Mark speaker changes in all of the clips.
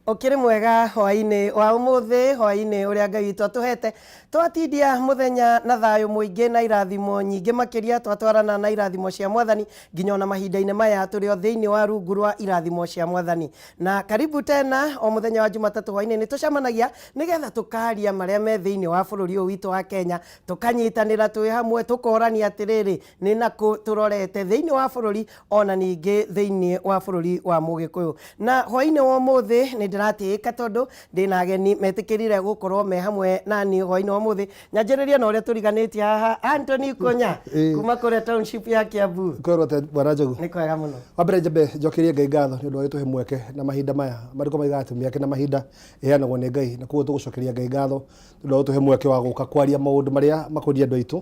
Speaker 1: Ũkĩrĩ mwega hwainĩ wa ũmũthĩ, hwainĩ ũrĩa Ngai witũ atũhete. Twatindia mũthenya na thayũ mũingĩ na irathimo nyingĩ makĩria, twatwarana na irathimo cia Mwathani nginya ona mahinda-inĩ maya tũrĩ o thĩinĩ wa rungu rwa irathimo cia Mwathani. Na karibu tena o mũthenya wa Jumatatũ hwainĩ nĩ tũcemanagia nĩgetha tũkaria marĩa me thĩinĩ wa bũrũri ũyũ witũ wa Kenya, tũkanyitanĩra twĩ hamwe, tũkorania atĩrĩrĩ, nĩ nakũ tũrorete thĩinĩ wa bũrũri ona ningĩ thĩinĩ wa bũrũri wa Mũgĩkũyũ. Na hwainĩ wa ũmũthĩ nĩ ndĩratĩĩka tondũ ndĩna ageni metĩkĩrire gũkorwo me hamwe nani hwainĩ wa ũmũthĩ. Nyanjĩrĩrie na ũrĩa tũriganĩtie haha, Anthony Konya kuma kũrĩa township ya Kiambu.
Speaker 2: Kwĩrwo atĩa bwana Njogu?
Speaker 1: Nĩ kwega mũno.
Speaker 2: Wa mbere njambe njokerie Ngai ngatho nĩ ũndũ wa gũtũhe mweke na mahinda maya. Marĩkũ maigaga atĩ mĩeke na mahinda ĩheanagwo nĩ Ngai na koguo tũgũcokeria Ngai ngatho nĩ ũndũ wa gũtũhe mweke wa gũka kwaria maũndũ marĩa makoniĩ andũ aitũ.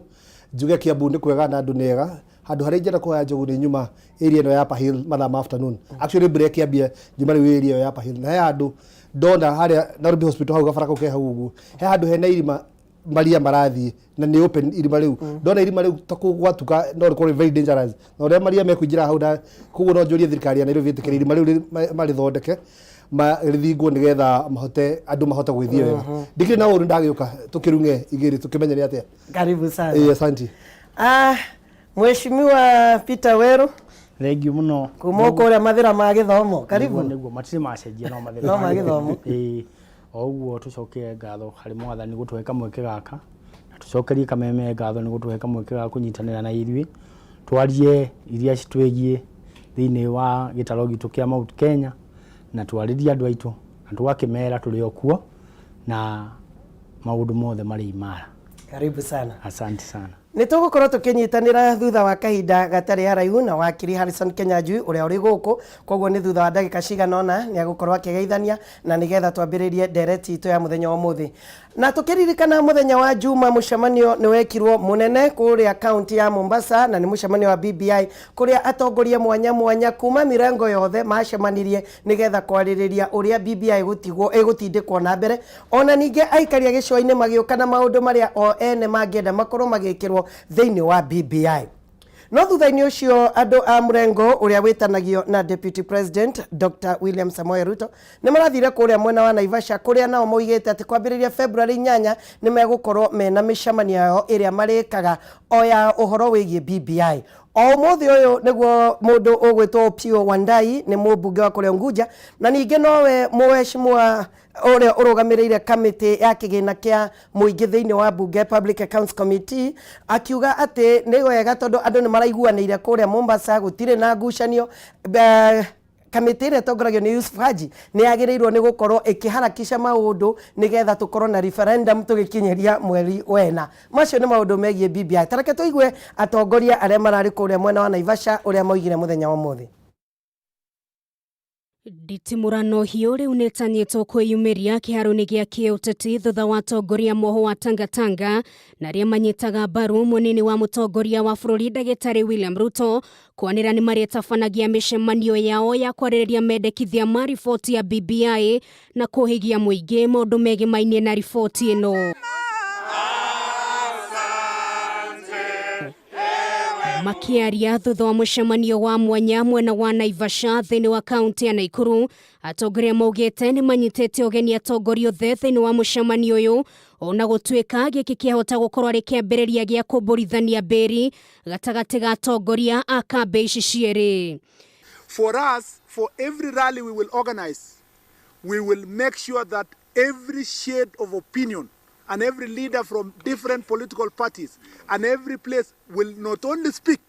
Speaker 2: Njuge Kiambu nĩ kwega na andũ nĩ ega. Handũ harĩa ingĩenda kũhoya Njogu nĩ nyuma area ĩno ya Upper Hill mathaa ma afternoon. Actually mbura ĩkĩambia njuma rĩu area ĩyo ya Upper Hill. Na he handũ ndona harĩa Nairobi Hospital hau gabara kau ke hau ũguo. He handũ hena irima maria marathiĩ na nĩ open irima rĩu. Ndona irima rĩu ta gwatuka no rĩkorwo very dangerous. Na ũrĩa maria mekũingĩra hau na koguo no njũrie thirikari ya Nairobi ĩtĩkĩre irima rĩu marĩthondeke marĩthingwo nĩgetha mahote andũ mahote gwĩthiĩ wega. Ndikĩrĩ na ũru ndagĩũka tũkĩrung'e igĩrĩ tũkĩmenye nĩ atĩa.
Speaker 1: Karibu sana.
Speaker 2: Ĩĩ asante.
Speaker 1: Ah, Mheshimiwa Peter Weru.
Speaker 3: Thengiũ mũno.
Speaker 1: Kuma kũrĩa mathĩra ma gĩthomo. Karibu.
Speaker 3: Nĩguo matirĩ macenjia no mathĩra
Speaker 1: no ma gĩthomo.
Speaker 3: Ĩĩ o ũguo tũcokie ngatho harĩ Mwathani gũtũhe kamweke gaka na tũcokerie Kameme ngatho nĩ gũtũhe kamweke ga kũnyitanĩra na ithuĩ twarie iria citwĩgiĩ thĩinĩ wa gĩtaro gitũ kĩa Mount Kenya na twarĩrie andũ aitũ na tũgakĩmera tũrĩ o kuo na maũndũ mothe marĩ imara.
Speaker 1: Karibu sana.
Speaker 3: Asante sana.
Speaker 1: Nĩ tũgũkorwo tũkĩnyitanĩra thutha wa kahinda gatarĩ haraihu na wakiri Harrison Kenyanjui ũrĩa ũrĩ gũkũ, koguo nĩ thutha wa ndagĩka cigana ũna nĩ agũkorwo akĩgeithania na nĩgetha twambĩrĩrie ndereti itũ ya mũthenya wa ũmũthĩ. Na tũkĩririkana mũthenya wa Juma mũcemanio nĩ wekirwo mũnene kũrĩa kaunti ya Mombasa na nĩ mũcemanio wa BBI kũrĩa atongoria mwanya mwanya kuma mĩrengo yothe macemanirie nĩgetha kwarĩrĩria ũrĩa BBI ĩgũtigwo ĩgũtindĩkwo na mbere. Ona ningĩ aikari a gĩcũa-inĩ magĩũka na maũndũ marĩa o ene mangĩenda makorwo magĩkĩrwo thĩinĩ wa BBI. No thutha-inĩ ũcio andũ a mũrengo ũrĩa wĩtanagio na Deputy President Dr. William Samoei Ruto nĩ marathire kũrĩa mwena wa Naivasha kũrĩa nao moigĩte atĩ kwambĩrĩria February 8 nĩ megũkorwo mena mĩcemanio yao ĩrĩa marĩkaga o ya ũhoro wĩgiĩ BBI. O ũmũthĩ ũyũ nĩguo mũndũ ũgwĩtwo Opiyo Wandayi nĩ mũmbunge wa kũrĩa Unguja na ningĩ nowe mũheshimiwa ũrĩa ũrũgamĩrĩire kamĩtĩ ya kĩgĩna kĩa mũingĩ thĩinĩ wa mbunge Public Accounts Committee akiuga atĩ nĩ wega tondũ andũ nĩ maraiguanĩire kũrĩa Mombasa gũtirĩ na ngucanio. Kamĩtĩ ĩrĩa ĩtongoragio nĩ Yusuf Haji nĩ yagĩrĩirwo nĩ gũkorwo ĩkĩharakisha maũndũ nĩgetha tũkorwo na referendum tũgĩkinyĩria mweri wena. Macio nĩ maũndũ megiĩ BBI. Ta reke tũigue atongoria arĩa mararĩ kũrĩa mwena wa Naivasha ũrĩa maugire mũthenya wa ũmũthĩ.
Speaker 4: Nditimũrano hiũ rĩu nĩtanyĩtwo kwĩyumĩria kĩharo-inĩ gĩa kĩũteti thutha wa atongoria moho wa Tangatanga na arĩa manyitaga mbaru mũnini wa mũtongoria wa bũrũri ndagĩtarĩ William Ruto kwanĩra nĩ marĩtabanagia mĩcemanio yao ya kwarĩrĩria mendekithia ma riboti ya BBI na kũhĩgia mũingĩ maũndũ megemainie na riboti ĩno. Makĩaria thutha wa mũcemanio wa mwanya mwena wa Naivasha thĩinĩ wa kaunti ya Naikuru, atongoria maugĩte nĩ manyitĩte ũgeni atongoria othe thĩinĩ wa mũcemanio ũyũ ona gũtuĩka gĩkĩ kĩahota gũkorwo arĩ kĩambĩrĩria gĩa kũmbũrithania mbĩri gatagatĩ ga atongoria a kambĩ ici cierĩ.
Speaker 5: For us, for every rally we will organize, we will make sure that every shade of opinion and every leader from different political parties and every place will not only speak,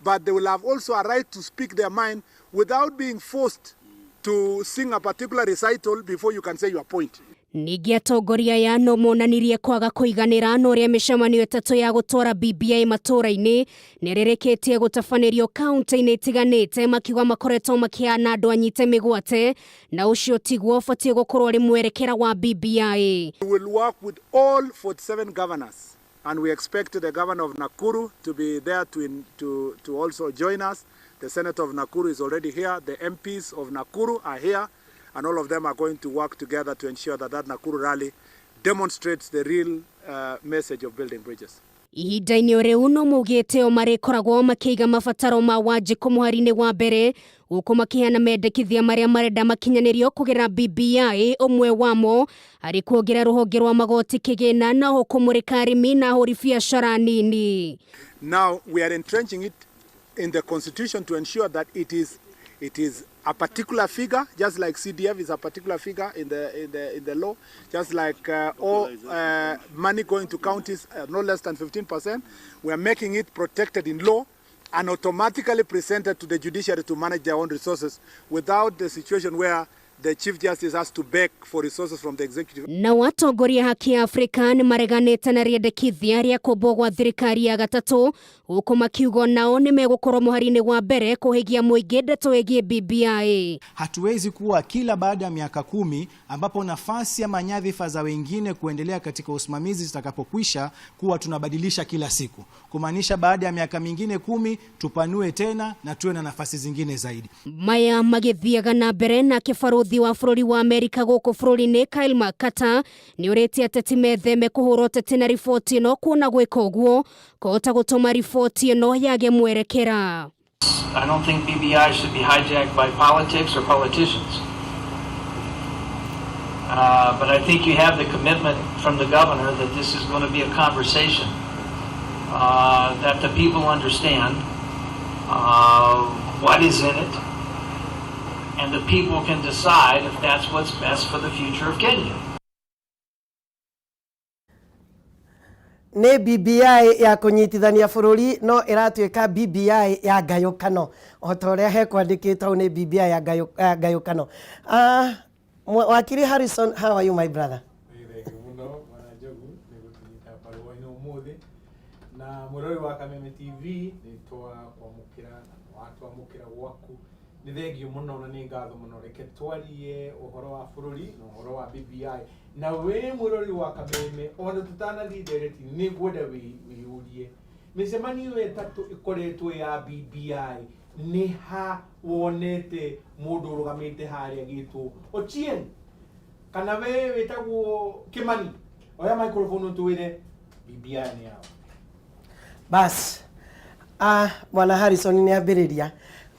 Speaker 5: but they will have also a right to speak their mind without being forced to sing a particular recital before you can say your point.
Speaker 4: Ningĩ atongoria aya no monanirie kwaga kũiganĩra na ũrĩa mĩcemanio ĩtatũ ya gũtwara BBI matũũra-inĩ nĩrĩrĩkĩtie gũtabanĩrio kaunti-inĩ itiganĩte makiuga makoretwo makĩhana andũ anyite mĩgwate na ũcio tiguo ũbatiĩ gũkorwo ũrĩ mwerekera wa BBI.
Speaker 5: We will work with all 47 governors and we expect the governor of Nakuru to be there to also join us. The senator of Nakuru is already here. The MPs of Nakuru are here and all of them are going to work together to ensure that that Nakuru rally demonstrates the real message of building bridges.
Speaker 4: Ihinda-inĩ o rĩu no maugĩte o marĩkoragwo makĩiga mabataro ma Wanjikũ mũhari-inĩ wa mbere gũkũ makĩheana mendekithia marĩa marenda makinyanĩrio kũgerera BBI, ũmwe wamo arĩ kuongerera rũhonge rwa magoti kĩgĩna na oho kũmũrĩka arĩmi na ahũri biacara nini.
Speaker 5: Now we are entrenching it in the constitution to ensure that it is a particular figure, just like CDF is a particular figure in the law, just like all money going to counties, no less than 15%. We are making it protected in law and automatically presented to the judiciary to manage their own resources without the situation where the Chief Justice has to beg for resources from the executive.
Speaker 4: Nao atongoria haki ya Afrika nĩ mareganĩte na rĩendekithia rĩa kũmbwo gwa thirikari ya gatatũ gũkũ makiuga nao nĩ megũkorwo mũhari-inĩ wa mbere kũhĩgia mũingĩ ndeto ĩgiĩ BBI.
Speaker 6: Hatuwezi kuwa kila baada ya miaka 10 ambapo nafasi ama nyadhifa za wengine kuendelea katika usimamizi zitakapokwisha kuwa tunabadilisha kila siku, kumaanisha baada ya miaka mingine 10 tupanue tena na tuwe na nafasi zingine zaidi.
Speaker 4: Maya magĩthiaga na mbere nake barũthi wa bũrũri wa Amerika gũkũ bũrũri-inĩ Kyle McCarter nĩ ũrĩtie ateti metheme kũhũra ũteti na riboti ĩno kuona gwĩka ũguo kũhota gũtũma riboti ĩno yage mwerekera.
Speaker 7: I don't think BBI should be hijacked by politics or politicians. But I think you have the commitment from the governor that this is going to be a conversation that the people understand what is in it, and the people can decide if that's what's best for the future of Kenya.
Speaker 1: Nĩ BBI ya kũnyitithania bũrũri no ĩratuĩka BBI ya ngayũkano o ta ũrĩa hekwandĩkĩtwo hau nĩ BBI ya ngayũkano. Wakiri Harrison, how are you, my brother?
Speaker 8: Thengiũ mũno Bwana Njogu nĩ gũtũnyita mbaru ũmũthĩ na mwĩrori wa Kameme TV nĩ twakwamũkĩra na watwamũkĩra gwaku nĩ thengiũ mũno na nĩ ngatho mũno. Reke twarie ũhoro wa bũrũri na ũhoro wa BBI na wĩ mwĩrori wa Kameme ona tũtanathiĩ ndereti nĩ ngwenda wĩyũrie mĩcemanio ĩtatũ ĩkoretwo ya BBI nĩ ha wonete mũndũ ũrũgamĩte harĩa gĩtwo Ochieng kana we wĩtagwo Kimani oya microphone ũtwĩre BBI nĩ yao.
Speaker 1: Bas, bwana Harrison nĩ ambĩrĩria.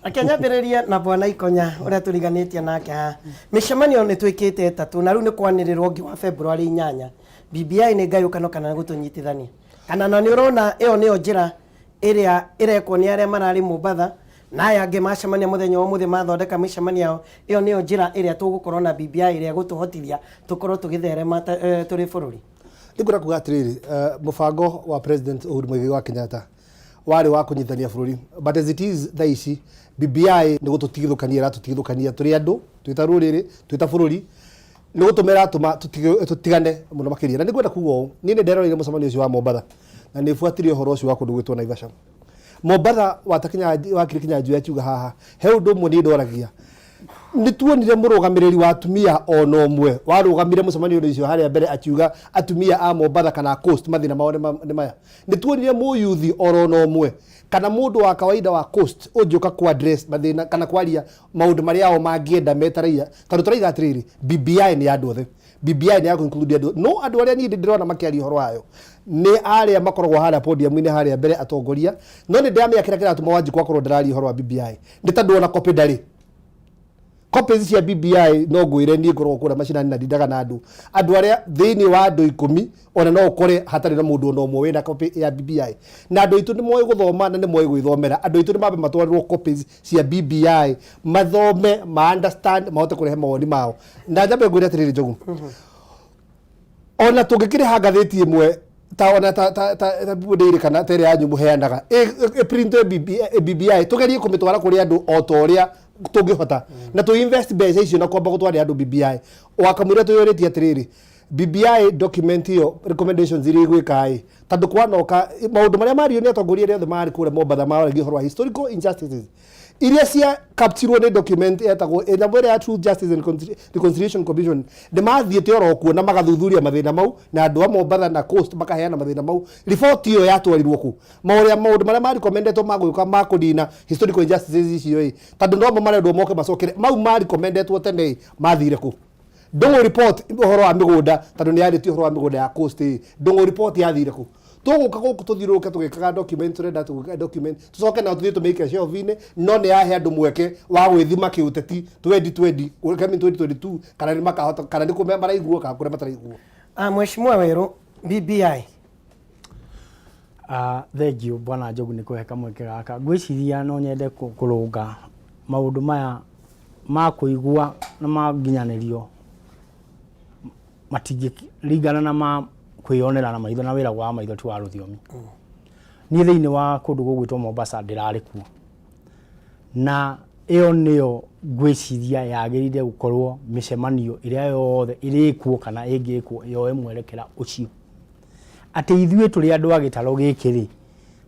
Speaker 1: Reke nyambĩrĩrie na bwana Ikonya ũrĩa tũriganĩtie nake haha. Mĩcemanio nĩ twĩkĩte ĩtatũ na rĩu nĩ kwanĩrĩrwo ũngĩ wa February 8. BBI nĩ ngayũkano kana nĩ gũtũnyitithania kana na nĩ ũrona ĩyo nĩyo njĩra ĩrĩa ĩrekwo nĩ arĩa mararĩ Mombatha na aya angĩ macemania mũthenya wa ũmũthĩ mathondeka mĩcemanio yao. Ĩyo nĩyo njĩra ĩrĩa tũgũkorwo na BBI ĩrĩa ĩgũtũhotithia tũkorwo tũgĩtherema tũrĩ bũrũri?
Speaker 2: Nĩngwenda kuga atĩrĩrĩ, mũbango wa President Uhuru Muigai wa Kenyatta warĩ wa kũnyitithania bũrũri, but as it is thaa ici BBI nĩ gũtũtigithũkania ĩratũtigithũkania tũrĩ andũ twĩ ta rũrĩrĩ twĩ ta bũrũri nĩ gũtũma ĩratũma tũtigane mũno makĩria. Na nĩngwenda kuga ũũ, niĩ nĩ nderoreire mũcemanio ũcio wa Mombatha na nĩ buatirie ũhoro ũcio wa kũndũ gwĩtwo Naivasha. Mombatha watakinya wakiri Kinyanjui akiuga haha he ũndũ ũmwe niĩ ndoragia nĩ tuonire mũrũgamĩrĩri wa atumia ona ũmwe warũgamire mũcemanio-inĩ ũcio harĩa mbere akiuga atumia a Mombatha kana Coast mathĩna mao nĩ maya. Nĩ tuonire mũyuthi oro na ũmwe kana mũndũ wa kawaida wa Coast ũngĩũka ku address mathĩna kana kwaria maũndũ marĩa o mangĩenda meta raia tondũ tũraiga atĩrĩrĩ, BBI nĩ ya andũ othe, BBI nĩ ya include andũ no andũ arĩa niĩ ndĩrona makĩaria ũhoro wayo nĩ arĩa makoragwo harĩa podium-inĩ harĩa mbere atongoria. No nĩ ndĩramenya kĩrĩa kĩratũma Wanjikũ akorwo ndararia ũhoro wa BBI nĩ tondũ ona copy ndarĩ copies cia BBI. No ngwĩre niĩ ngoragwo kũrĩa macinani na ndindaga na andũ andũ arĩa thĩinĩ wa andũ 10 ona no ũkore hatarĩ na mũndũ ona ũmwe wĩna copy ya BBI. Na andũ aitũ nĩ moĩ gũthoma na nĩ moĩ gwĩthomera. Andũ aitũ nĩ mambe matwarĩrwo copies cia BBI mathome ma understand mahote kũrehe mawoni mao. Na nyambe ngwĩre atĩrĩrĩ Njogu, ona tũngĩkĩrĩha ngathĩti ĩmwe ta ona ta ta ta ta People Daily kana ta ĩrĩa yanyu mũheanaga ĩ-printwe BBI tũgerie kũmĩtwara kũrĩ andũ o ta ũrĩa tũngĩhota na tũ invest mbeca icio na kwamba gũtwarĩra andũ BBI wakamwĩra tũyũrĩtie atĩrĩrĩ, BBI document ĩyo recommendations iria igwĩka ĩ tondũ kwanoka maũndũ marĩa mario nĩ atongoria arĩa othe marĩ kũrĩa Mombatha maragia ũhoro wa historical injustices iria cia capturirwo nĩ document yetagwo nyamũ ĩrĩa ya Truth, Justice and Reconciliation Commission. Nĩ mathiĩte oro kuo na magathuthuria mathĩna mau na andũ a Mombatha na Coast makaheana mathĩna mau. Riboti ĩyo yatwarirwo kũ maũrĩa maũndũ marĩa marecommendetwo ma gwĩka ma kũnina historical injustices icio ĩ tondũ no mo marendwo moke macokere mau marecommendetwo tene ĩ mathire kũ? Ndũng'ũ report ũhoro wa mĩgũnda tondũ nĩ yarĩtie ũhoro wa mĩgũnda ya Coast ĩ Ndũng'ũ report yathire kũ? Tũgũka gũkũ tũthiũrũrũke tũgĩkaga document, tũrenda tũgĩka document, tũcoke nao tũthiĩ tũmĩike shelf-inĩ, no nĩ yahe andũ mweke wa gwĩthima kĩũteti 2020, coming 2022, kana nĩ makahota, kana nĩ kũrĩa maraiguo kana kũrĩa mataraiguo.
Speaker 1: Mheshimiwa Werũ, BBI.
Speaker 3: Thengiũ Bwana Njogu nĩ kũhe kamweke gaka. Ngwĩciria no nyende kũrũnga maũndũ maya ma kũigua na ma nginyanĩrio matingĩringana na ma kwĩyonera na maitho na wĩra wa maitho ti wa rũthiomi. Niĩ thĩinĩ wa kũndũ gũgwĩtwo Mombasa ndĩrarĩ kuo na ĩyo nĩyo ngwĩciria yagĩrĩire gũkorwo mĩcemanio ĩrĩa yothe ĩrĩkwo kana ĩngĩkwo yoe mwerekera ũcio. Atĩ ithuĩ tũrĩ andũ a gĩtaro gĩkĩ rĩ,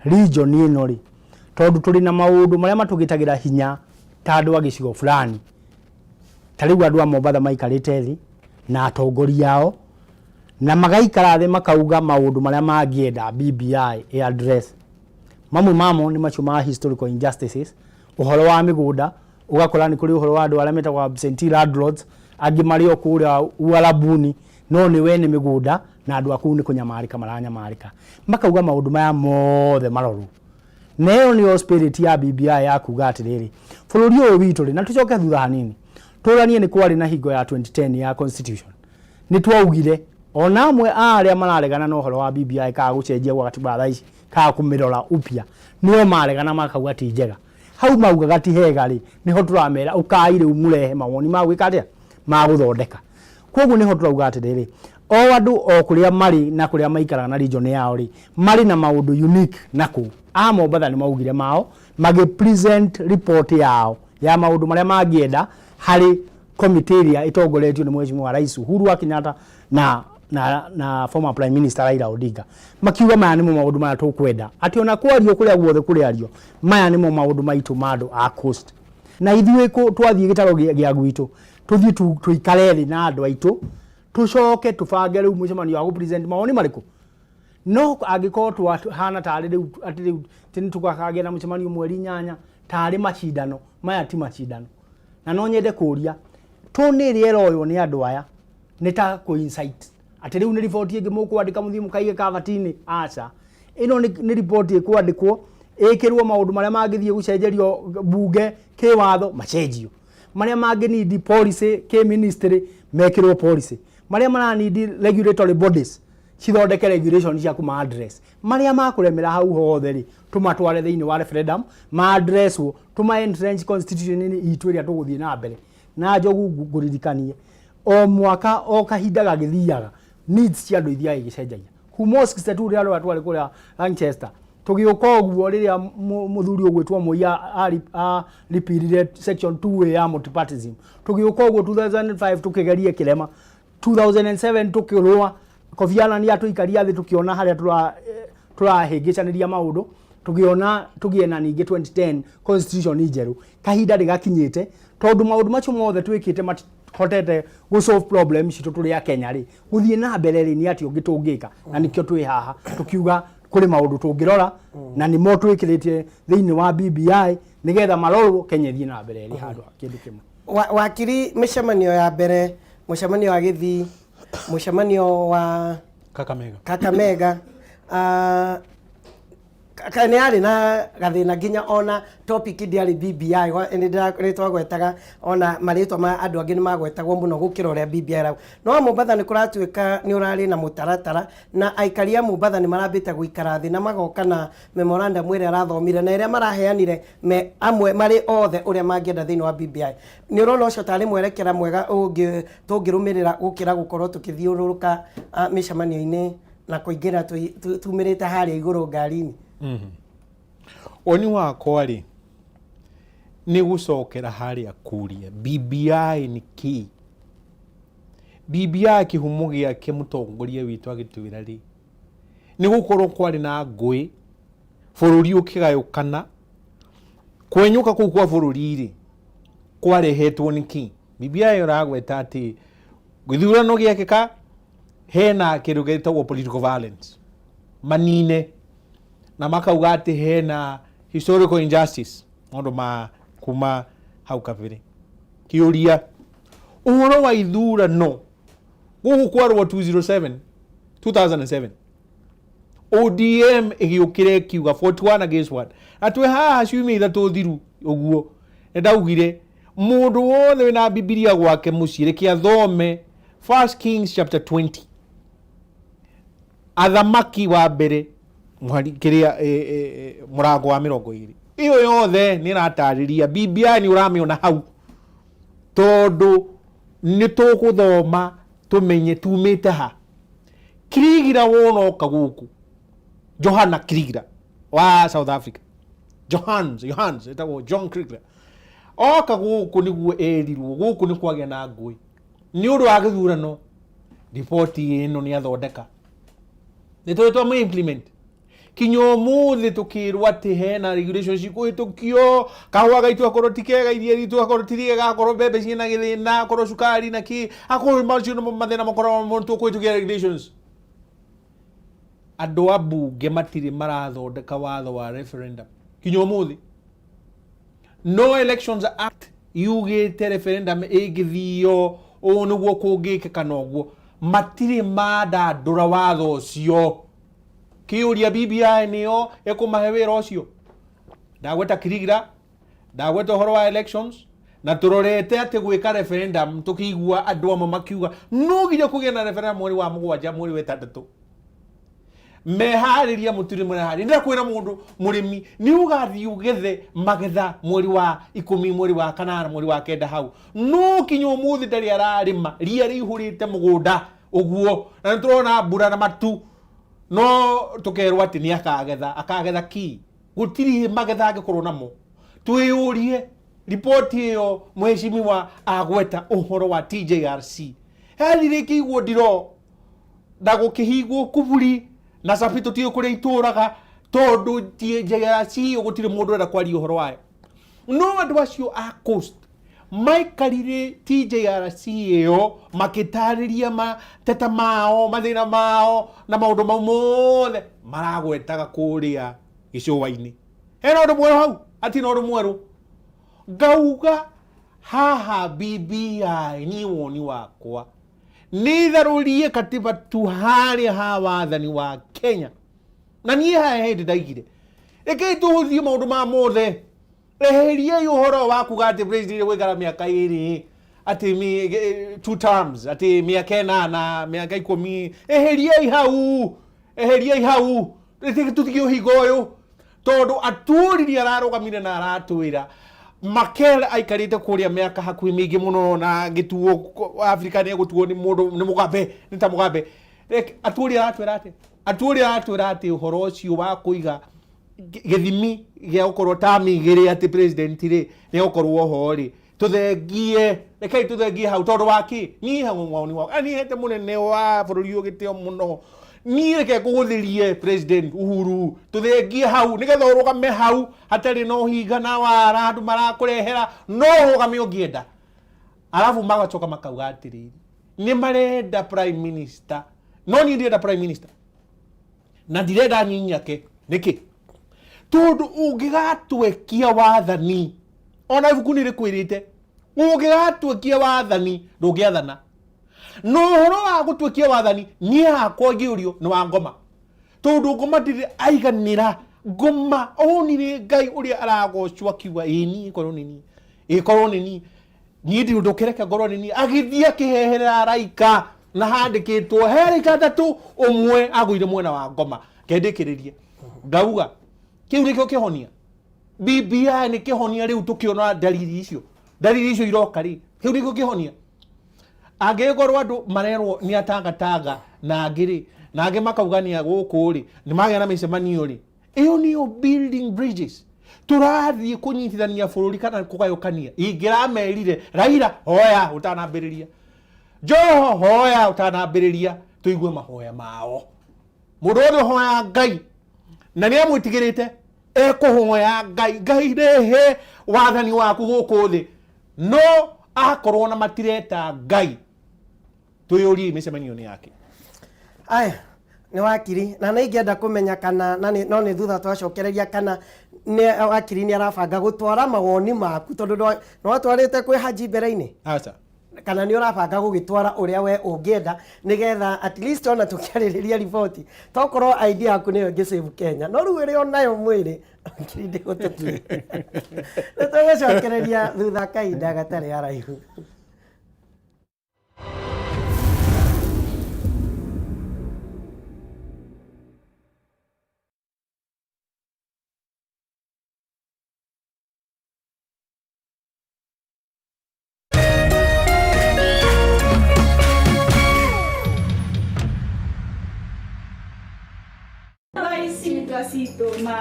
Speaker 3: region ĩno rĩ, tondũ tũrĩ na maũndũ marĩa matũgitagĩra hinya ta andũ a gĩcigo fulani, ta rĩu andũ a Mombatha maikarĩte thĩ na atongoria ao na magaikara thĩ makauga maũndũ marĩa mangĩenda BBI ĩ address. Mamwe mamo nĩ macio ma historical injustices, ũhoro wa mĩgũnda, ũgakora nĩ kũrĩ ũhoro wa andũ arĩa metagwo absentee landlords, angĩ marĩ o kũrĩa Uarabuni, no nĩ wene mĩgũnda na andũ a kũu nĩ kũnyamarĩka maranyamarĩka. Makauga maũndũ maya mothe marorwo. Na ĩyo nĩyo spirit ya BBI ya kuga atĩrĩrĩ, bũrũri ũyũ witũ rĩ, na tũcoke thutha hanini, tũranie nĩ kwarĩ na hingo ya 2010 ya constitution. Nĩ twaugire, ona amwe a arĩa mararegana na ũhoro wa BBI kana gũcenjia gwa gatiba thaa ici, kana kũmĩrora upya, nĩo maregana makauga ti njega. Hau maugaga ti hega rĩ, nĩho tũramera ũkai rĩu mũrehe mawoni ma gwĩka atĩa? Ma gũthondeka. Koguo nĩho tũrauga atĩrĩrĩ, o andũ o kũrĩa marĩ na kũrĩa maikaraga na region yao rĩ, marĩ na maũndũ unique na kũu. A Mombatha nĩ maugire mao, magĩ present report yao ya maũndũ marĩa mangĩenda harĩ committee ĩrĩa ĩtongoretio nĩ Mheshimiwa Rais Uhuru wa Kenyatta na former Prime Minister Raila Odinga. Makiuga maya nĩmo maũndũ marĩa tũkwenda, atĩ ona kwario kũrĩa guothe kũrĩario, maya nĩmo maũndũ maitũ ma andũ a Coast. Na ithuĩ twathiĩ gĩtaro gĩa gwitũ, tũthiĩ tũikare thĩ na andũ aitũ, tũcoke tũbange rĩu mũcemanio wa gũ present mawoni marĩkũ. No angĩkorwo twahana tarĩ rĩu atĩ rĩu atĩ nĩ tũgakagĩa na mũcemanio mweri 8 tarĩ macindano, maya ti macindano. Na no nyende kũria, tone ĩrĩa ĩroywo nĩ andũ aya nĩ ta kũ incite atĩ rĩu nĩ riboti ĩngĩ mũkwandĩka mũthiĩ mũkaige kabati-inĩ? Aca, ĩno nĩ riboti ĩkwandĩkwo ĩkĩrwo maũndũ marĩa mangĩthiĩ gũcenjerio bunge kĩwatho macenjio, marĩa mangĩ need policy kĩ ministry mekĩrwo policy, marĩa mara need regulatory bodies cithondeke regulation cia kũma address, marĩa makũremera hau hothe rĩ, tũmatware thĩinĩ wa referendum ma addresswo, tũma entrench constitution-inĩ itũ ĩrĩa tũgũthiĩ na mbere. Na Njogu, ngũririkanie, o mwaka o kahinda gagĩthiaga, needs cia andũ ithiaga igĩcenjagia. Kuma o 62 rĩrĩa rũrĩa twarĩ kũrĩa Lanchester tũgĩũka ũguo, rĩrĩa mũthuri ũgwĩtwo Moi aripirire section 2A ya multipartism, tũgĩũka ũguo 2005 tũkĩgeria kĩrema, 2007 tũkĩrũa, Kofi Annan atũikaria thĩ, tũkĩona harĩa tũrahĩngĩcanĩria maũndũ, tũkĩona tũgĩe na ningĩ 2010 constitution njerũ. Kahinda nĩ gakinyĩte, tondũ maũndũ macio mothe twĩkĩte matihotete gũ solve problem citũ tũrĩ a Kenya rĩ, gũthiĩ na mbere rĩ, nĩ atĩ ũngĩ tũngĩka? Na nĩkĩo twĩ haha tũkiuga kũrĩ maũndũ tũngĩrora na nĩmo twĩkĩrĩte thĩinĩ wa BBI nĩgetha marorwo, Kenya ĩthiĩ na mbere ĩrĩ handũ kĩndũ kĩmwe.
Speaker 1: Wakiri, mĩcemanio ya mbere, mũcemanio wa Gĩthii, mũcemanio wa
Speaker 8: Kakamega.
Speaker 1: Kakamega, nĩ yarĩ na gathĩna nginya ona topic ndĩarĩ BBI, nĩ twagwetaga ona marĩtwa ma andũ angĩ nĩ magwetagwo mũno gũkĩra ũrĩa BBI ĩrauga. No Mombatha nĩ kũratuĩka nĩ ũrarĩ na mũtaratara na aikari a Mombatha nĩ marambĩte gũikara thĩ na magoka na memorandum ĩrĩa arathomire na ĩrĩa maraheanire me amwe marĩ othe ũrĩa mangĩenda thĩinĩ wa BBI. Nĩ ũrona ũcio tarĩ mwerekera mwega ũngĩ tũngĩrũmĩrĩra gũkĩra gũkorwo tũkĩthiũrũrũka mĩcemanio-inĩ na kũingĩra tumĩrĩte harĩa igũrũ ngari-inĩ?
Speaker 8: Woni wakwa rĩ, nĩ gũcokera harĩa kũria BBI nĩ kĩĩ. BBI kĩhumo gĩake, mũtongoria witũ agĩtwĩra rĩ, nĩ gũkorwo kwarĩ na ngũĩ, bũrũri ũkĩgayũkana, kwenyũka kũu kwa bũrũri rĩ, kwarehetwo nĩ kĩ? BBI ũragweta atĩ gĩthurano gĩekĩka hena kĩndũ gĩtagwo political violence manine, na makauga atĩ hena historical injustice, maũndũ ma kuma hau kabere. Kĩũria, ũhoro wa ithurano gũkũ kwarwo 207 2007. ODM ĩgĩũkĩra ĩkiuga 41 against 1. Na twĩ haha ciumia ithatũ thiru ũguo nĩ ndaugire mũndũ wothe wĩna Bibilia gwake mũciĩ reke athome First Kings chapter 20, Athamaki wa mbere mũhari kĩrĩa mũrango wa 20. Ĩyo yothe nĩ ĩratarĩria BBI, nĩ ũramĩona hau, tondũ nĩ tũgũthoma tũmenye tumĩte ha. Kirigira wona oka gũkũ, Johana Kirigira wa South Africa, Johans etagwo John Kirigira, oka gũkũ nĩguo erirwo gũkũ nĩ kwagĩa na ngũĩ nĩ ũndũ wa gĩthurano. Riboti ĩno nĩ athondeka, nĩ tũrĩ twamũ implement kinya ũmũthĩ. Tũkĩrwo atĩ hena regulation cikũhĩtũkio, kahũa gaitũ akorwo ti kega, iria ritũ akorwo ti rĩega, akorwo mbembe ciĩna gĩthĩna, akorwo cukari na kĩ, akorwo macio nĩmo mathĩna makoragwo tũkũhĩtũkia regulations. Andũ a bunge matirĩ marathondeka watho wa referendum kinya ũmũthĩ. No Elections Act yugĩte referendum ĩngĩthio ũũ nĩguo kũngĩkĩka, na ũguo matirĩ mandandũra watho ũcio. Kĩũria, BBI nĩyo ĩkũmahe wĩra ũcio? Ndagweta Kirigira, ndagweta ũhoro wa elections, na tũrorete atĩ gwĩka referendum, tũkĩigua andũ amwe makiuga no nginya kũgĩe na referendum mweri wa 7, mweri wa 6. Meharĩria mũtirĩ mũreharĩria. Ndĩrakwĩra, mũndũ mũrĩmi nĩ ũgathiĩ ũgethe magetha mweri wa 10, mweri wa 8, mweri wa 9 hau, no kinya ũmũthĩ ndarĩ ararĩma, ria rĩihũrĩte mũgũnda ũguo, na nĩ tũrona mbura na matu, no tũkerwo atĩ nĩ akagetha. Akagetha ki? Gũtirĩ magetha angĩkorwo namo. Twĩyũrie, riboti ĩyo mheshimiwa agweta ũhoro wa TJRC yathire ĩkĩigwo ndiro na gũkĩhingwo kuburi na cabi, tũtiũĩ kũrĩa itũraga, tondũ TJRC ĩyo gũtirĩ mũndũ ũrenda kwaria ũhoro wayo. No andũ acio a coast maikarire TJRC ĩyo makĩtarĩria mateta mao, mathĩna mao na maũndũ mau mothe maragwetaga kũrĩa gĩcũa-inĩ. Hena ũndũ mwerũ hau? Hatirĩ na ũndũ mwerũ. Ngauga haha BBI, niĩ woni wakwa nĩ itharũrie katiba tu harĩa ha wathani wa Kenya. Na niĩ haha hĩndĩ ndaigire, rekei tũhũthie maũndũ ma mothe, eheriei ũhoro wa kuga atĩ president gũikara mĩaka 2, atĩ two terms, atĩ mĩaka 8, mĩaka 10. Eheriei hau, eheriei hau, tũtige ũhinga ũyũ, tondũ atũri nĩ ararũgamire na aratwĩra Makel aikarĩte kũrĩa mĩaka hakuhĩ mĩingĩ mũno na gĩtuo Afrika nĩ egũtuo nĩ mũndũ nĩ Mugabe, nĩ ta Mugabe. Atũri aratwĩra atĩ, atũri aratwĩra atĩ ũhoro ũcio wa kũiga gĩthimi gĩa gũkorwo term 2 atĩ president rĩ nĩ egũkorwo ho rĩ, tũthengie, rekei tũthengie hau. Tondũ wa kĩ? Niĩ hau woni wakwa, niĩ hete mũnene wa bũrũri ũyũ gĩtĩo mũno, niĩ reke ngũgũthĩrie President Uhuru, tũthengie hau nĩgetha ũrũgame hau hatarĩ na ũhinga na wara andũ marakũrehera, no ũrũgame ũngĩenda. Arabu magacoka makauga atĩrĩrĩ, nĩ marenda prime minister. No niĩ ndirenda prime minister na ndirenda nyinyake. Nĩkĩ? Tondũ ũngĩgatwekia wathani, ona ibuku nĩ rĩkwĩrĩte, ũngĩgatwekia wathani ndũngĩathana. No ũhoro wa gũtuĩkia wathani, niĩ hakwa ngĩũrio nĩ wa ngoma, tondũ ngoma ndirĩ aiganĩra. Ngoma onire Ngai ũrĩa aragocwo akiuga, ĩ niĩ korwo nĩ niĩ, ĩ korwo nĩ niĩ, niĩ ndirĩ ũndũ ũkĩreke ngorwo nĩ niĩ. Agĩthiĩ akĩheherera araika, na handĩkĩtwo he araika atatũ, ũmwe agũire mwena wa ngoma. Kendĩkĩrĩrie ngauga kĩu nĩkĩo kĩhonia. BBI nĩ kĩhonia? Rĩu tũkĩona dalili icio, dalili icio iroka rĩ, kĩu nĩkĩo kĩhonia? Angĩgĩkorwo andũ marerwo nĩ atangatanga na angĩ rĩ, na angĩ makauga nĩ a gũkũ rĩ, nĩ magĩa na mĩcemanio rĩ, ĩyo nĩyo building bridges? Tũrathiĩ kũnyitithania bũrũri kana kũgayũkania? Ingĩramerire Raila, hoya ũtanambĩrĩria; Joho, hoya ũtanambĩrĩria. Tũigue mahoya mao. Mũndũ wothe ũhoya Ngai na nĩ amwĩtigĩrĩte ekũhoya Ngai, Ngai rehe wathani waku gũkũ thĩ. No akorwo na matireta Ngai, twĩyũrie mĩcemanio nĩ yake.
Speaker 1: Aya nĩ wakiri, na nĩ ingĩenda kũmenya kana na nĩ, no nĩ thutha twacokereria, kana nĩ wakiri nĩ arabanga gũtwara mawoni maku, tondũ nĩ watwarĩte kwĩ Haji mbere-inĩ.
Speaker 8: Aca.
Speaker 1: Kana nĩ ũrabanga gũgĩtwara ũrĩa we ũngĩenda, nĩgetha at least ona tũkĩarĩrĩria riboti tokorwo idea yaku nĩyo ĩngĩ save Kenya, no rĩu ĩrĩ onayo mwĩrĩ ngiri ndĩgũtũtue. Nĩ tũgũcokereria thutha kahinda gatarĩ haraihu.
Speaker 9: Thaa ici ndacitũma.